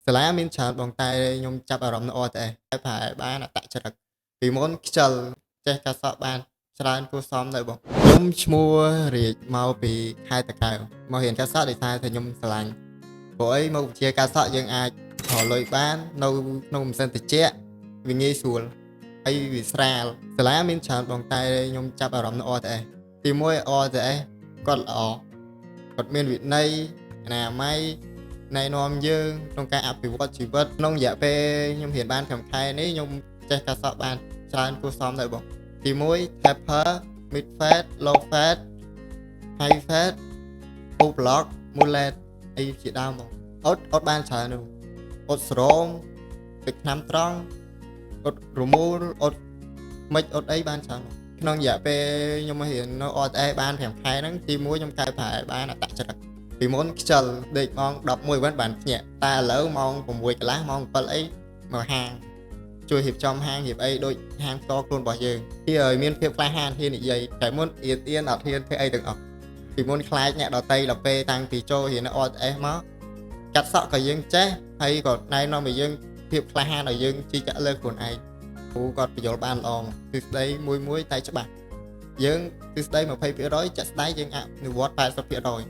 សាលាមានច្រើនបងតែខ្ញុំចាប់អារម្មណ៍នៅ RTS តែប្រហែលបានអត្តចរិតពីមុនខ្ជិលចេះកាត់សក់បានច្រើនគួរសមនៅបងខ្ញុំឈ្មោះរាជមកពីខេត្តតាកែវមករៀនកាត់សក់ដោយសារតែខ្ញុំស្រឡាញ់ព្រោះអីមកវិជ្ជាកាត់សក់យើងអាចរកលុយបាននៅក្នុងម៉ាស៊ីនត្រជាក់វាងាយស្រួលហើយវាស្រាលសាលាមានច្រើនបងតែខ្ញុំចាប់អារម្មណ៍នៅ RTS ទីមួយ RTS គាត់ល្អគាត់មានវិន័យអនាម័យ ណែនាំយើងក្នុងការអភិវឌ្ឍជីវិតក្នុងរយៈពេលខ្ញុំរៀនបាន5ខែនេះខ្ញុំចេះកាត់សក់បានច្រើនគួរសមដែរបងទី1 taper, mid fade, low fade, high fade, full block, mullet អីជាដើមបងអត់អត់បានច្រើននោះអត់ស្រោមទឹកថ្នាំត្រង់អត់រមូលអត់មិនអត់អីបានច្រើនបងក្នុងរយៈពេលខ្ញុំមករៀននៅ RTS បាន5ខែហ្នឹងទី1ខ្ញុំកែប្រែបានអត្តចរិត ពីមុនខ្ជិលដេកម៉ោង11វិញបានភ្ញាក់តែឥឡូវម៉ោង6កន្លះម៉ោង7អីមកហាងជួយរៀបចំហាងរៀបអីដូចហាងផ្ទាល់ខ្លួនរបស់យើងទីឲ្យមានភាពក្លាហានហ៊ាននិយាយតែមុនអៀនអៀនអត់ហ៊ានធ្វើអីទាំងអស់ពីមុនខ្លាចអ្នកដតីដល់ពេលតាំងពីចូលរៀននៅ RTS មកកាត់សក់ក៏យើងចេះហើយក៏ណែនាំឲ្យយើងភាពក្លាហានឲ្យយើងជឿជាក់លើខ្លួនឯងគ្រូគាត់បញ្យល់បានល្អទិសដីមួយមួយតែច្បាស់យើងទិសដី20%ចាក់ស្ដែងយើងអនុវត្ត80%។